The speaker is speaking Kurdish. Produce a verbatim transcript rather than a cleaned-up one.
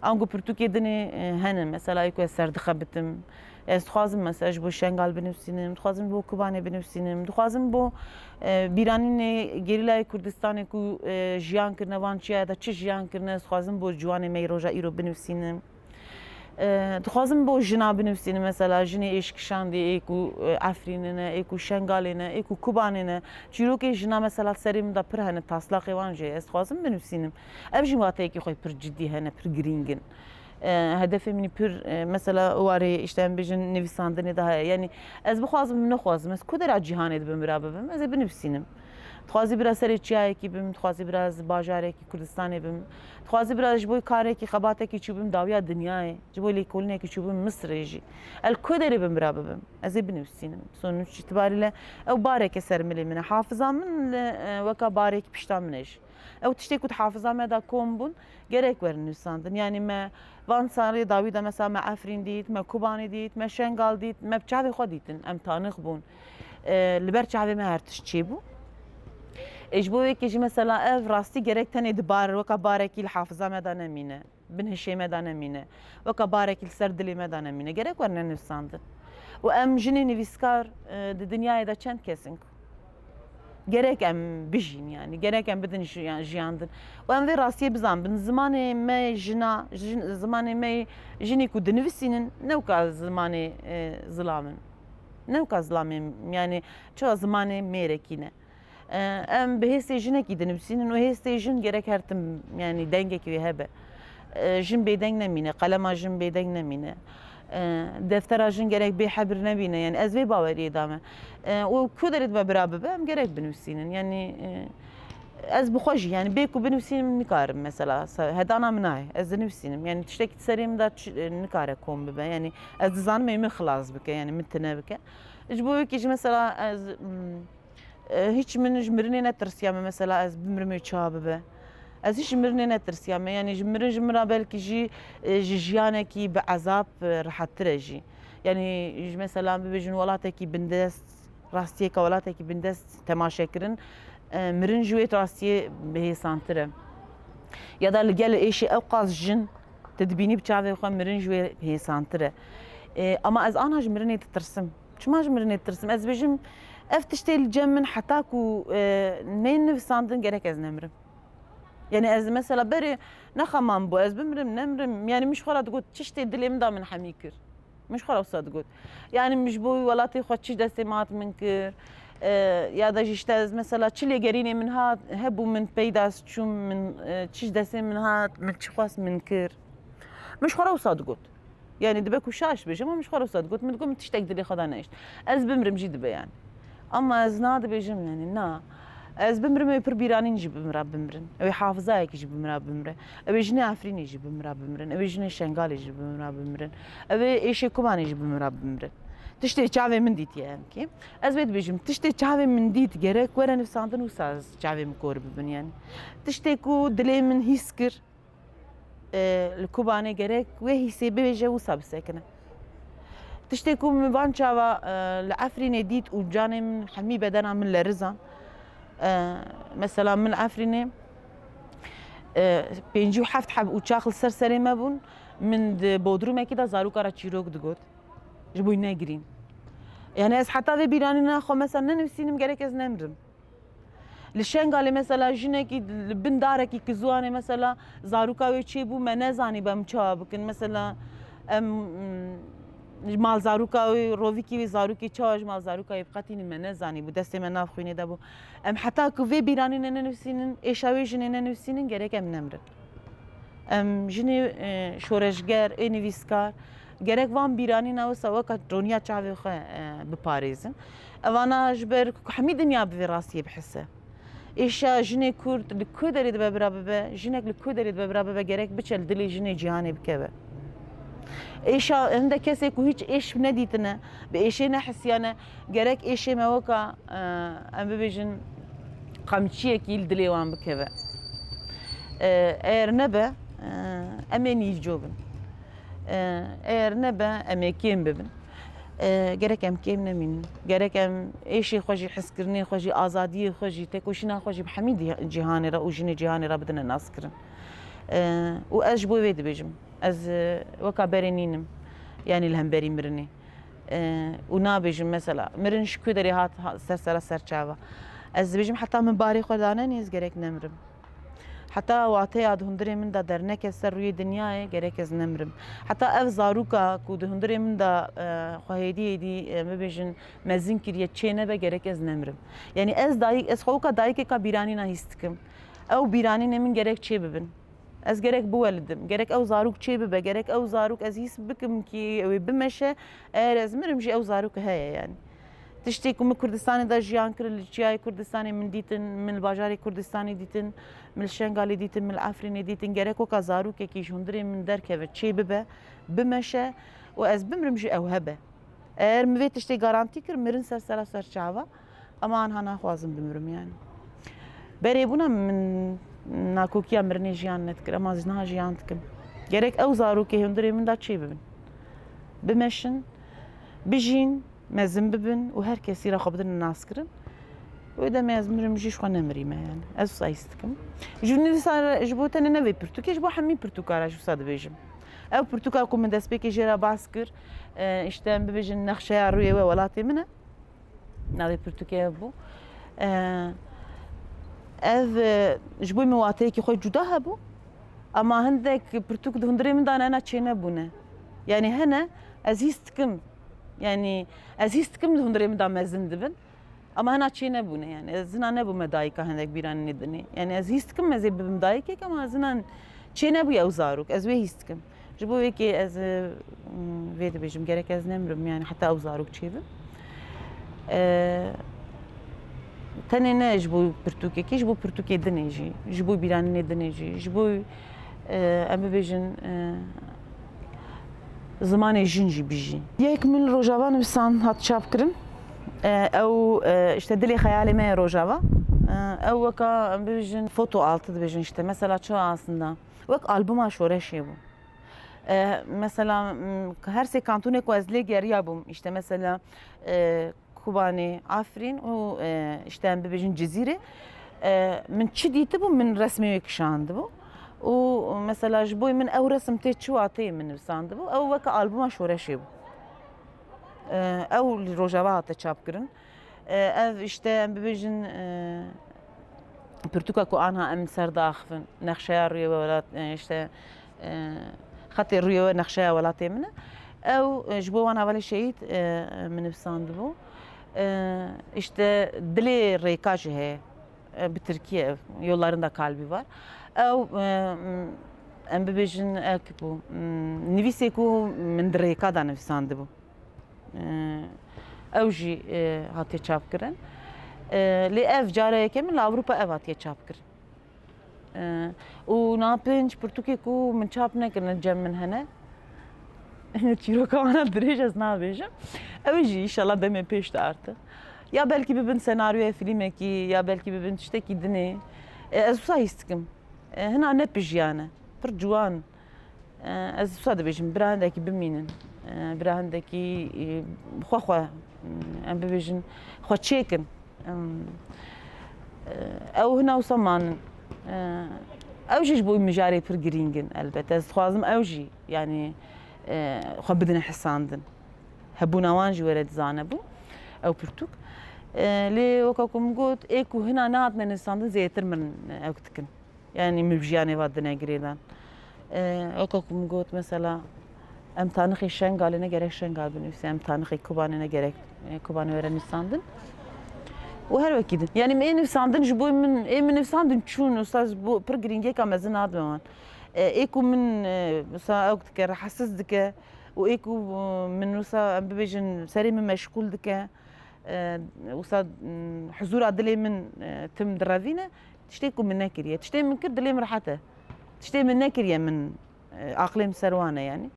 Ango pirtûkê dinê, e, hene, mesela ê ku ez ser dixebitim. Ez dixwazim mesela ji bo Şengal binivîsînim, dixwazim ji bo Kobanê binivîsînim, dixwazim bo, e, bîranînê gerîlayê Kurdistanê ku, e, jiyan kirine van çiyaya de çi jiyan kirine, ez dixwazim bo ciwanê me yê roja îro binivîsînim. E, dixwazim bo jina binivîsînim, mesela jinê êş kişandê, ê ku, e, Efrînê ne, ê ku Şengalê ne, ê ku Kobanê ne. Çîrokê jina mesela serê min de pir hene, taslaqê wan jî ez dixwazim binivîsînim. Ev jî wateyekî xwe pir cidî hene, pir girîng in. E, hedefê min pir, e, mesela warê, işte, em bêjin nivîsandinê de heye. Yanî ez bixwazim, nexwazim, ez ku dera cîhanê dibim bira bibim, ez ê binivîsînim. Dixwazî bira serê çiyayekî bim, dixwazî bira ez bajarekî Kurdistanê bim. Dixwazî bira ji bo karekî, xebatekî çûbim dawiya dinyayê, ji bo lêkolînekî çûbim Misirê jî. El ku derê bim bira bibim, ez ê binivîsînim. Sonuç îtibarîle ew bareke ser milê min e. Hafiza min li, e, weka barek pişta min e jî. Ew tiştê ku di hafiza me de kom bûn, gerek werin nivîsandin. Yanî me van salê dawî de mesela me Efrîn dît, me Kobanê dît, me Şengal dît, me bi çavê xwe dîtin. Em tanix bûn. E, li ber çavê me her tişt çêbû. E, ji bo wekî jî mesela ev rastî gerek tenê di bar, weka barekî li hafiza me de nemîne. Bin hişê me de nemîne. Weka barekî li ser dilê me de nemîne. Gerek werne nivîsandin. Û em jinê nivîskar, e, di dinyayê de çend kes in ku gerek em bijîn, yanî gerek em bidin jiyan, jiyandin. Û em vê rastiyê bizanbin. Zimanê me jina, jin, zimanê me jinî ku dinivîsînin, ne weka zimanê, e, zilam in. Ne weka zilamê, yanî çawa zimanê mêrekî ne. E, em bi hêstê jinekî dinivîsînin û hêstê jin gerek her tim, yanî dengekî wê hebe. E, jin bêdeng nemîne, qelema jin bêdeng nemîne. E, deftera jin gerek bê hebir nebîne, yanî ez vê baweriyê de me. E, û ku derê dibe bira bibe, em gerek binivîsînin. Yanî, e, ez bi xwe jî, yanî bê ku binivîsînim nikarim mesela, se-, hedana min nayê, ez dinivîsînim. Yanî tiştekî di serê min de çi-, e, nikare kom bibe. Yanî ez dizanim ê min xilas bike, yanî min tine bike. Ji bo wekî jî mesela ez, mm, E, hîç min ji mirinê netirsiya me, mesela ez bimirim ê çawa bibe. Ez hîç ji mirinê netirsiya me, yanî ji mirin ji min re belkî jî, e, ji jiyanekî bi ezab, e, rehettir e jî. Yanî ji mesela bibêjin welatekî bindest, rastiyeke welatekî bindest temaşe kirin, e, mirin ji wê rastiyê bihêsantir e. Ya da li gel êşê ewqas jin tu dibînî bi çavê xwe mirin ji wê hêsantir e. E, ama ez ana ji mirinê ditirsim. Çima ji mirinê ditirsim? Ez dibêjim, ev tiştê li cem min heta ku, e, neyên nivîsandin gerek ez nemirim. Yanî ez mesela berê nexemam bû, ez bimirim, nemirim. Yanî min ji xwe re digot, tiştê dilê min da min hemî kir. Min ji xwe re wisa digot. Yanî min ji bo welatê xwe çi destê min hat min kir, e, ya da jî işte ez mesela çi lêgerînê min hat, hebû min peyda çûm, min, e, çi ji destê min hat, min çi xwest min kir. Min ji xwe re wisa digot. Yanî dibe ku şaş bêjim, min ji xwe re wisa digot. Min digot, min tiştek dilê xwe da nehişt. Ez bimirim jî dibe yanî. Ama ez na dibêjim, yanî na. Ez bimirim, ew pir bîranîn jî bi min re bimirin. Ew ê hafizayekî jî bi min re bimire. Ew ê jinê Efrînê jî bi min re bimirin. Ew ê jinê Şengalê jî bi min re bimirin. Ew ê êşê Kobanê jî bi min re bimirin. Tiştê çavê min dîtiye em kê. Ez vê dibêjim, tiştê çavê min dît gerek were nivîsandin, wisa ez çavê min kor bibin yanî. Tiştê ku dilê min hîs kir, e, li Kobanê gerek wê hîsê bibêje, wisa bisekine. Tiştê ku min van çawa, e, li Efrînê dît û canê min, hemî bedena min lerizan. E, mesela min Efrînê, e, pêncî û heft heb uçax li ser serê me bûn. Min di bodrumekî de zaroka re çîrok digot. Ji bo wî negirîn. Yanî ez heta vê bîranîna xwe mesela nenivîsînim, gerek ez nemirim. Li Şengalê mesela jinekî li bin darekî kizuanê mesela zaroka wê çêbû, me nezanî be em çawa bikin. Mesela em, mm, ji mal zaroka wê, rovîkî wê zarokê çawa ji mal zaroka wê biqetînin, me nezanî bû, destê me nav xwînê de bû. Em heta ku vê bîranînê nenivîsînin, êşa wê jinê nenivîsînin, gerek em nemirin. Em jinê, e, şoreşger, ê nivîskar, gerek van bîranîna wisa weka roniya çavê xwe, e, biparêzin. Evana ji ber ku hemî dinya bi vê rastiyê bihise. Êşa jinê Kurd li ku derê dibe bira bibe, jinek li ku derê dibe bira bibe, gerek biçe li dilê jinê cîhanê bikeve. Êşa hindek kesê ku hîç êş nedîtine, bi êşê nehisiyane, gerek êşê me weka, e, em bibêjin, qamçiyekî li dilê wan bikeve. E, eger nebe, e, em ê nîvco bin. E, eger nebe, em ê kêm bibin. E, gerek em kêm nemînin. Gerek em êşê xwe jî, hizkirinê xwe jî, azadiyê xwe jî, têkoşîna xwe jî bi hemî dî-, cîhanê re û jinê cîhanê re bidine naskirin. E, û ez ji bo vê dibêjim. Ez, e, weka berê nînim, yanî li hemberî mirinê. E, û nabêjim mesela, mirin ji ku derê hat, ha-, ser sera ser çava. Ez dibêjim heta min barê xwe danenê, ez gerek nemirim. Heta wateya di hundirê min de derneke ser rûyê dinyayê, gerek ez nemirim. Heta ev zaroka ku di hundirê min de, e, xwe hêdî hêdî, e, bibêjin mezin kiriye, çê nebe, gerek ez nemirim. Yanî ez dayik, ez xwe weka dayikeka bîranîna hîs dikim. Ew bîranînê min gerek çê bibin. Ez gerek biwelidim. Gerek ew zarok çê bibe. Gerek ew zarok ez hîs bikim kî ew ê bimeşe. Eger ez mirim jî ew zarok heye yani. Tiştê ku min Kurdistanê de jiyan kir, li çiyayê Kurdistanê min dîtin, min li bajarê Kurdistanê dîtin, min li Şengalê dîtin, min li Efrînê dîtin. Gerek weka zarokekî ji hundirê min derkeve, çê bibe, bimeşe û ez bimrim jî ew hebe. Eger min vê tiştê garantî kir, mirin ser sera ser çava. Ama anha naxwazim bimirim yani. Berê bûna min nakokiya mirinê jiyan nedikir, ama ez niha jiyan dikim. Gerek ew zarokê hundirê min de çê bibin. Bimeşin, bijîn, mezin bibin û her kesî re xwe bidin naskirin. Wê demê ez mirim jî ji xwe nemirîme yani. Ez wisa hîs dikim. Ji nivîsa re, ji bo tenê ne vê pirtûkê, ji bo hemî pirtûka re ji wisa dibêjim. Ew pirtûka ku min destpêkê jê re bas kir, e, işte em bibêjin nexşeya rûyê we welatê min e. Navê pirtûkê ev bû. E, ev, e, ji bo min wateyekî xwe cuda hebû. Ama hindek pirtûk di hundirê min de ne, hena çênebûne. Yani hene, ez hîs dikim. Yani ez hîs dikim di hundirê min de mezin dibin. Ama hena çênebûne yani. Ez hina nebûme dayika hindek bîranînê dinê. Yani ez hîs dikim ez ê bibim dayikek ama ez hina çênebûye ew zarok. Ez wê hîs dikim. Ji bo wê kê ez, e, vê dibêjim, gerek ez nemirim yani heta ew zarok çêbin. E, tenê ne ji bo pirtûkekê, ji bo pirtûkê dinê jî, ji bo bîranînê dinê jî, ji bo, e, em bibêjin, e, zimanê jin jî bijî. Yek min li Rojava nivîsan hat çapkirin. E, ew, e, işte dilê xeyalê me ye Rojava. E, ew weka em bibêjin foto altı dibêjin işte. Mesela çawa aslında? Wek albuma şoreşê bû. E, mesela, m, her sê kantonê ku ez lê geriya bûm, işte mesela, e, Kobanê, Afrîn û, e, işte em bibêjin Cizîrê, e, min çi dîtibû, min resmê wê kişandibû. Û mesela ji bo min ew resim tê çi wateyê min nivîsandibû, ew weke albuma şoreşê bû. E, ew li Rojava hate çapkirin. E, ev işte em bibêjin, e, pirtûka ku anha em li ser diaxivin, nexşeya rûyê we welat, e, işte, e, xetê rûyê we nexşeya welatê min e. Ew, e, ji bo wan hevalê şehîd, e, min nivîsandibû. E, işte dilê rêka jî heye. E, bi tirkî ye, Yollarında Kalbi var. Ew, e, em bibêjin, ew bû, m, nivîsê ku min di rêka de nivîsandibû. E, ew jî, e, hatiye çapkirin. E, lê ev cara yekemîn li Ewropa ev hatiye çapkirin. E, û na pênc pirtûkê ku min çap nekirin cem min hene. Çîroka wana dirêj ez nabêjim. Ew jî înşallah demê pêş de arte. Ya belkî bibin senaryoya filmekî, ya belkî bibin tiştekî dinê. E, ez wisa hîs dikim. E, hina ne pijiyane. Pir ciwan. E, ez wisa dibêjim, bira hindekî bimînin. E, bira hindekî, e, xwe xwe, em bibêjin, xwe çêkin. Em, e, ew hina wisa manin. E, ew jî ji bo mijarê pir girîng in, elbet. Ez dixwazim ew jî, yanî, e, xwe bidine hisandin. Hebûna wan jî were dizanebû, ew pirtûk. E, lê weke ku min got, ê ku hina nehatine nivîsandin zêdetir min ew dikin. Yanî min bi jiyanê ve dine girêdan. E, weke ku min got, mesela, em tanixê Şengalê ne gerek Şengal binivîse, em tanixê Kobanê ne gerek, e, Kobanê were nivîsandin. Û her wekî din. Yanî min ê nivîsandin ji bo min, ê min nivîsandin çûn, wisa ji bo pir girîngiyeka mezin nadime wan. E, ê ku min, e, wisa ew dike, rehetsiz dike û ê ku, e, min wisa, em bibêjin, serê min meşgûl dike, e, wisa, m, huzûra dilê min, e, tim direvîne, tiştê ku min nekiriye. Tiştê min kir, dilê min rehet e. Tiştê min nekiriye, min, e, aqilê min ser wan e, yanî.